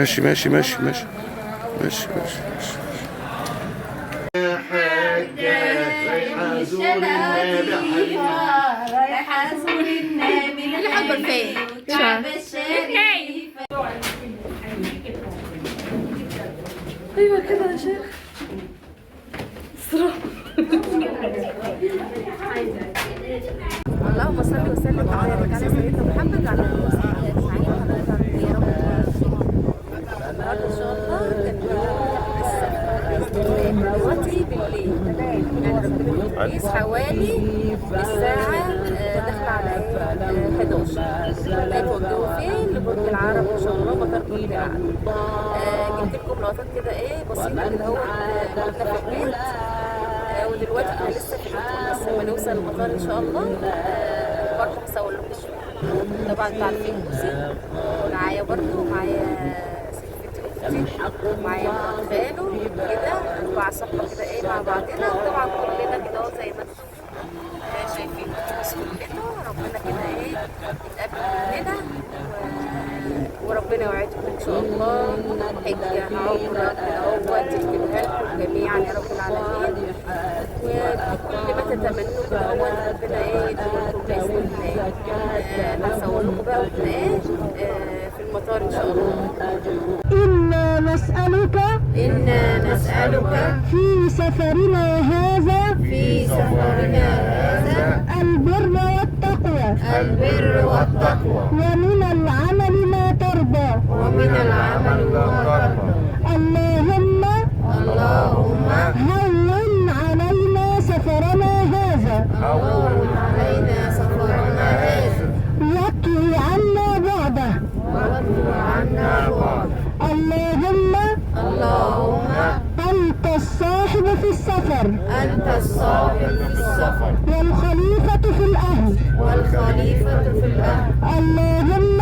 ماشي ماشي ماشي ماشي ماشي ماشي ماشي. رايحة ازور النبي اللي حضر فين؟ الكعبة الشريفة. ايوه كده يا شيخ. الصراحة. اللهم صل وسلم وبارك على سيدنا محمد وعلى اله وصحبه اجمعين. حضرتك يا رب النهارده ان شاء الله السفر باذن الله دلوقتي بالليل، يعني ربنا الاتوبيس حوالي الساعة داخله على 11. هيتوجهوا فين؟ لبرج العرب ان شاء الله، مطار برج العرب. جبت لكم لقطات كده ايه بسيطة كده اهو كنا في البيت، ودلوقتي احنا لسه في الاتوبيس. لما نوصل المطار ان شاء الله برضه هصور لكم الشغل. طبعا انتوا عارفين جوزي معايا، برضه معايا سلفتي اختي، ومعايا مرات خاله كده، اربع صحبه كده ايه مع بعضنا. وطبعا كلنا كده اهو زي ما انتم شايفين الاتوبيس كلته. ربنا كده ايه يتقبل مننا وربنا يوعدكم ان شاء الله حجه عمره كده اهوت يكتبها لكم جميعا يا رب العالمين، وكل ما تتمنوه كده اهوت ربنا ايه يديهولكم باذن الله. هصور لكم بقى واحنا ايه في المطار ان شاء الله. إنا نسألك إنا نسألك في سفرنا هذا في سفرنا هذا البر والتقوى البر والتقوى ومن العمل ما ترضى. ومن العمل ما ترضى. اللهم اللهم هون علينا سفرنا هذا هون علينا سفرنا هذا واطوي عنا بعده. واطوي عنا بعده. اللهم اللهم أنت الصاحب في السفر أنت الصاحب في السفر والخليفة في الأهل. والخليفة في الأهل. اللهم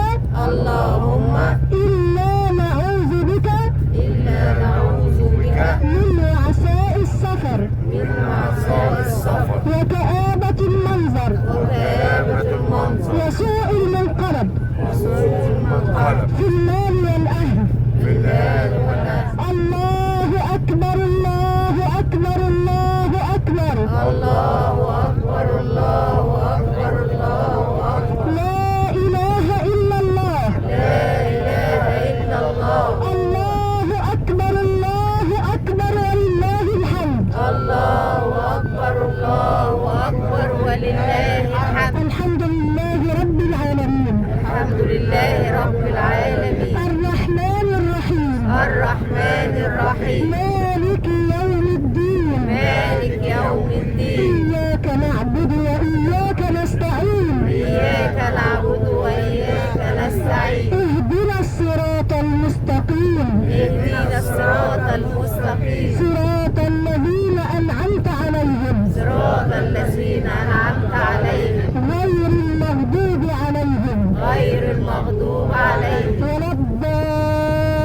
اللهم إنا نعوذ بك إنا نعوذ بك من وعثاء السفر من عصاء السفر وكآبة المنظر وكآبة المنظر وسوء المنقلب وسوء المنقلب في المال والأهل. في المال والأهل. الله أكبر الله أكبر الله أكبر الله أكبر الله أكبر الله أكبر. لا إله إلا الله لا إله إلا الله. الله أكبر الله أكبر ولله الحمد. الله أكبر الله أكبر ولله الحمد. الحمد لله رب العالمين. الحمد لله رب العالمين. الرحمن الرحيم. الرحمن الرحيم. مالك يوم الدين. مالك يوم الدين. إياك نعبد وإياك نستعين. إياك نعبد وإياك نستعين. اهدنا الصراط المستقيم. اهدنا الصراط المستقيم. صراط الذين أنعمت عليهم. صراط الذين أنعمت عليهم. غير المغضوب عليهم. غير المغضوب عليهم. ولا الضالين.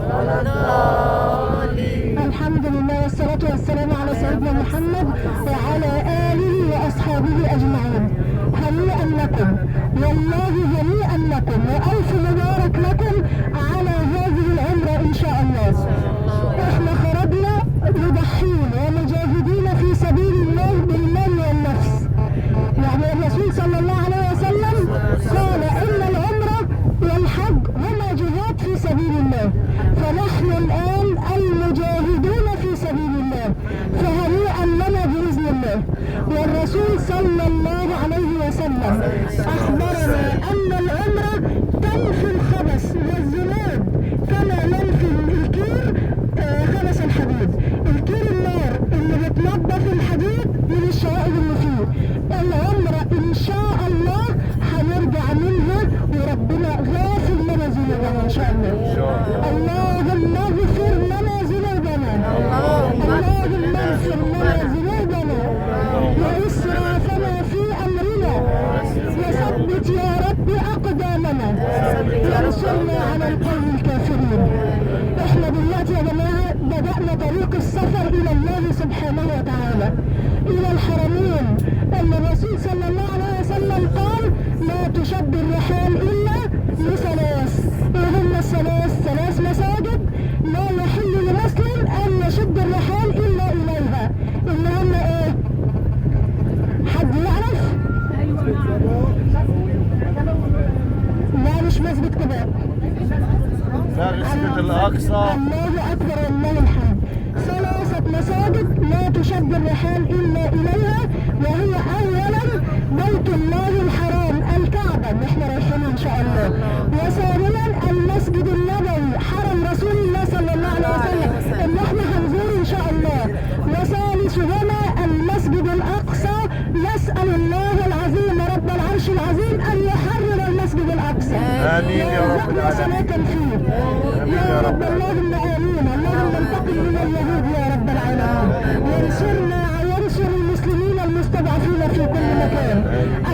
ولا الضالين. الحمد لله والصلاة والسلام على سيدنا محمد وعلى آله وأصحابه أجمعين. هنيئا لكم، والله هنيئا لكم، وألف مبارك لكم على هذه العمرة إن شاء الله. إحنا خرجنا مضحين ومجاهدين في سبيل الله بالمال والنفس. يعني الرسول صلى الله عليه وسلم قال إن العمرة والحج هما جهاد في سبيل الله، فنحن الآن المجاهدون في سبيل الله، فهنيئا لنا بإذن الله. والرسول صلى الله عليه وسلم أخبرنا أن العمرة تنفي الخبث والذنوب كما ينفي الكير خبث الحديد. الكير النار اللي بتنظف الحديد من الشوائب اللي فيه. العمرة إن شاء الله هنرجع منها وربنا غافر لنا ذنوبنا إن شاء الله. اللهم اغفر لنا ذنوبنا. اللهم اغفر لنا ذنوبنا وإسرافنا في أمرنا، وثبت يا رب أقدامنا، وانصرنا على القوم الكافرين. احنا دلوقتي يا جماعة بدأنا طريق السفر إلى الله سبحانه وتعالى، إلى الحرمين اللي الرسول صلى الله عليه وسلم قال لا تشد الرحال إلا لثلاث. إيه هم الثلاث؟ تشد الرحال إلا إليها، وهي أولا بيت الله الحرام الكعبة اللي احنا رايحينها إن شاء الله، وثانيا المسجد النبوي حرم رسول الله صلى الله عليه وسلم اللي احنا هنزوره إن شاء الله، وثالثهما المسجد الأقصى. نسأل الله العظيم رب العرش العظيم أن يحرر المسجد الأقصى. آمين يا رب العالمين. يا رب اللهم آمين. اللهم انتقم من اليهود يا رب العالمين، وانصرنا وانصر المسلمين المستضعفين في كل مكان.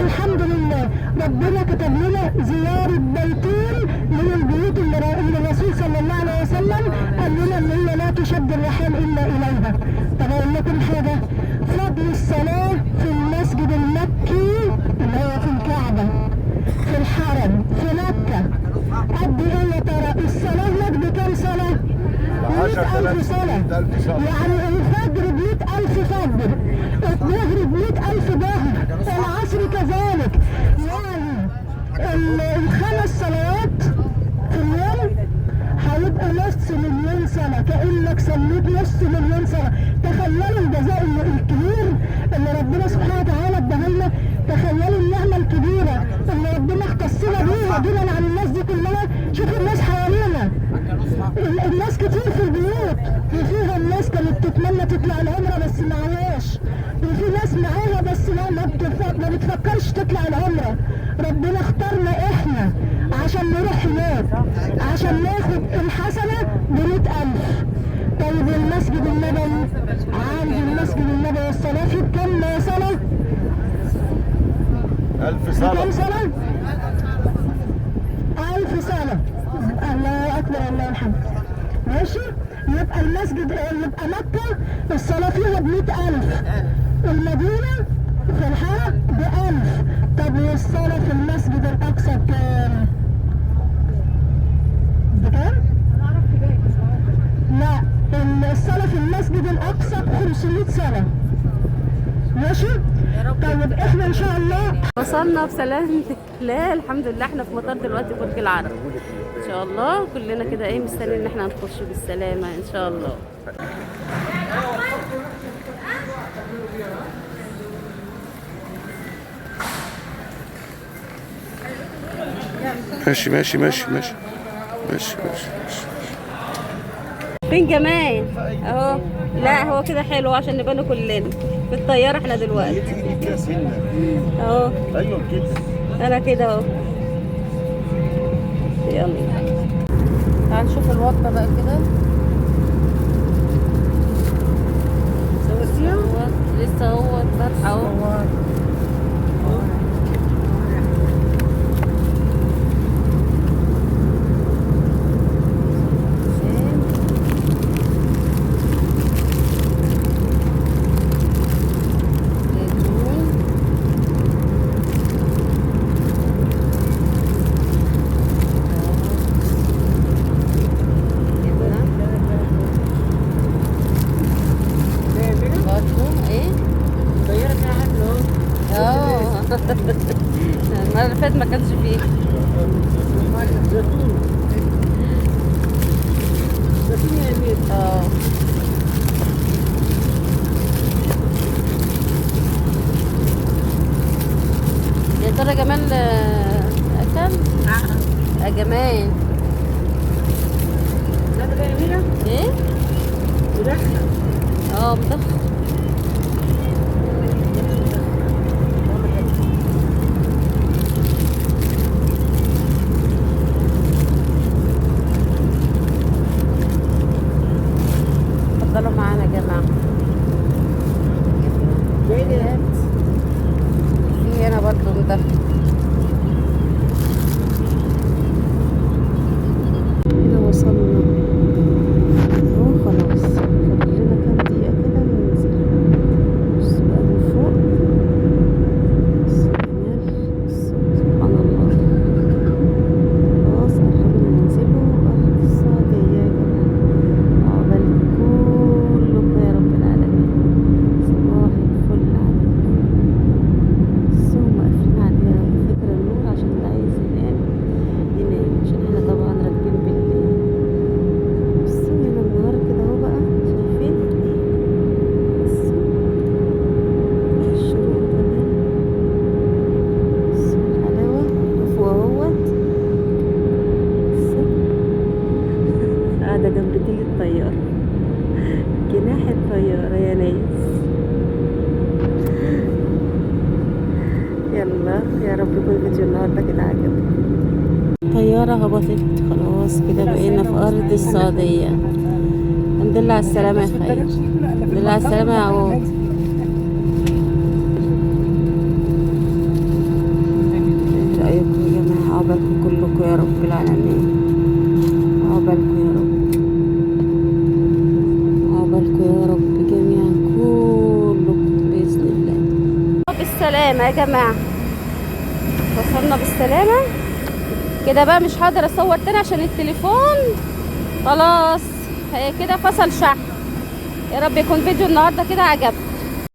الحمد لله ربنا كتب لنا زيارة بيتين من البيوت اللي الرسول صلى الله عليه وسلم قال لنا ان هي لا تشد الرحال الا اليها. طب اقول لكم حاجة، فضل الصلاة في المسجد المكي اللي هو في الكعبة في الحرم في مكة قد ايه يا ترى؟ الصلاة هناك بكام صلاة؟ 100,000 صلاة. يعني الفجر ب100,000 فجر، الظهر ب100,000 ظهر، العصر كذلك. يعني الخمس صلوات في اليوم هيبقوا 500,000 صلاة، كأنك صليت 500,000 صلاة. تخيلوا الجزاء الكبير اللي ربنا سبحانه وتعالى اداها لنا، تخيلوا النعمة الكبيرة اللي ربنا اختصنا بيها دونا عن الناس دي كلها. شوفوا الناس حوالينا، الناس كتير في البيوت، وفيها الناس كانت تتمنى تطلع العمرة بس معهاش، وفي ناس معاها بس ما بتفكرش تطلع العمرة. ربنا اختارنا احنا عشان نروح هناك، عشان ناخد الحسنة ب100,000. طيب المسجد النبوي، عند المسجد النبوي الصلاة فيه بكام صلاة؟ 1000 صلاة. بكام صلاة؟ 1000 صلاة. الله أكبر الله الحمد. ماشي؟ يبقى المسجد، يبقى مكة الصلاة فيها ب100,000، المدينة في الحرم ب1000. طب والصلاة في المسجد الأقصى بكام؟ بكام؟ لا، الصلاة في المسجد الأقصى ب500 صلاة. ماشي؟ طيب احنا ان شاء الله وصلنا بسلام. لا الحمد لله احنا في مطار دلوقتي برج العرب ان شاء الله. كلنا كده ايه مستنيين ان احنا نخش بالسلامة ان شاء الله. ماشي ماشي ماشي ماشي ماشي ماشي. فين جمال؟ اهو. لا هو كده حلو عشان نبانوا كلنا في الطيارة احنا دلوقتي اهو. ايوه كده، انا كده اهو. يلا تعال نشوف الوطه بقى كده. صورتيها؟ لسه هو فاتحة اهو. المرة اللي فاتت ما كانش فيه. اه يا ترى جمال اكل؟ يا جمال ايه؟ اه مدخن. اتفضلوا معانا يا جماعة. في هنا برضه مدخن. كده وصلنا اهو، خلاص فاضل لنا كام دقيقة كده وننزل. بص بقى من فوق، بص جمال، بص سبحان الله. خلاص قربنا ننزله أرض السعودية يا جماعة. عقبال كلكم يا رب العالمين. صباح الفل عليكم. بصوا هم قافلين عليها. يا رب يكون فيديو النهارده كده عجبكم. الطيارة هبطت خلاص كده، بقينا في أرض السعودية. الحمد لله على السلامة يا خير، الحمد لله على السلامة يا عوض. ايه رأيكم يا جماعة؟ عقبالكم كلكم يا رب العالمين، عقبالكم يا رب، عقبالكم يا رب جميعا كلكم بإذن الله. بالسلامة يا جماعة، وصلنا بالسلامة كده بقى. مش هقدر اصور تاني عشان التليفون خلاص كده فصل شحن. يا رب يكون فيديو النهارده كده عجبكم.